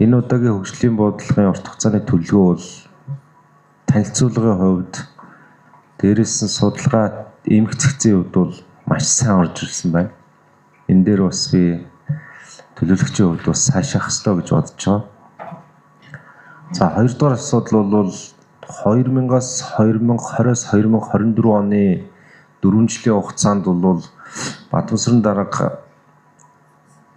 Энэ удаагийн хөгжлийн бодлогын урт хугацааны төлөвлөгөө бол танилцуулгын хувьд, дээрээс нь судалгаа эмх цэгцийн хувьд бол маш сайн орж ирсэн байна. Энэ дээр бас би төлөөлөгчийн хувьд бас сайшаах ёстой гэж бодож байгаа. За, хоёрдугаар асуудал бол 2000-аас 2020-оос 2024 оны 4 жилийн хугацаанд бол Бадамсран дарга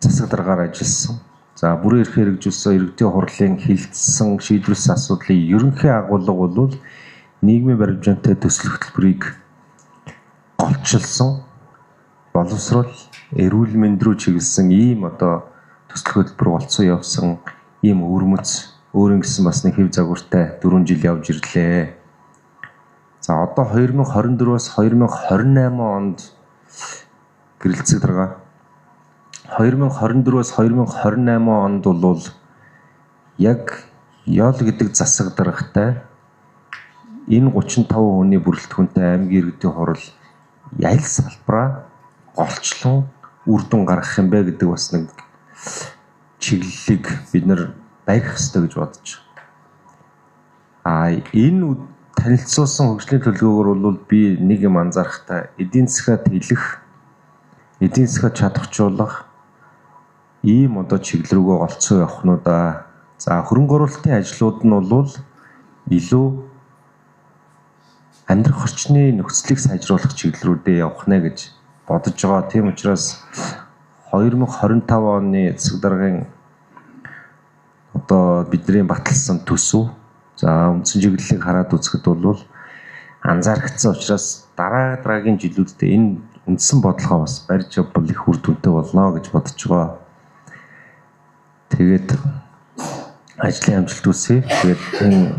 засаг даргаар ажилласан. За, бүрэн эрхээ хэрэгжүүлсэн иргэдийн хурлын хилцсэн шийдвэрлэсэн асуудлын ерөнхий агуулга бол нийгмийн баримжаантай төсөл хөтөлбөрийг голчилсон, боловсруул, эрүүл мэнд рүү чиглэсэн ийм одоо төсөл хөтөлбөр голцсон явсан ийм өвөрмөц, өөрийн гэсэн бас нэг хэв загвартай 4 жил явж ирлээ. За, одоо 2024-өөс 2028 онд гэрэлцэг дарга 2024-өөс 2028 онд бол яг ёл гэдэг засаг даргатай энэ 35 хүний бүрэлдэхүүнтэй аймгийн иргэдийн хурал аль салбараа голчлон үр дүн гаргах юм бэ гэдэг бас нэг чиглэлийг бид нар барих ёстой гэж бодож байгаа. А энэ танилцуулсан хөгжлийн төлөвлөгөөгөөр бол би нэг юм анзаарахтаа эдийн засгаа тэлэх, эдийн засгаа чадахжуулах ийм одоо чиглэл рүүгээ голцсон явах нь да. За, хөрөнгө оруулалтын ажлууд нь бол илүү амьдрах орчны нөхцөлийг сайжруулах чиглэл рүүдээ явах нэ гэж бодож байгаа. Тийм учраас 2025 оны засаг даргын одоо бидний баталсан төсөв, за, үндсэн чиглэлийг хараад үзэхэд бол анзаарчихсан учраас дараа дараагийн жилүүдэд энэ үндсэн бодлогоо бас барьж явбал их үр дүнтэй болно гэж бодож байгаа. Тэгээд ажлын амжилт хүсье. Тэгээд энэ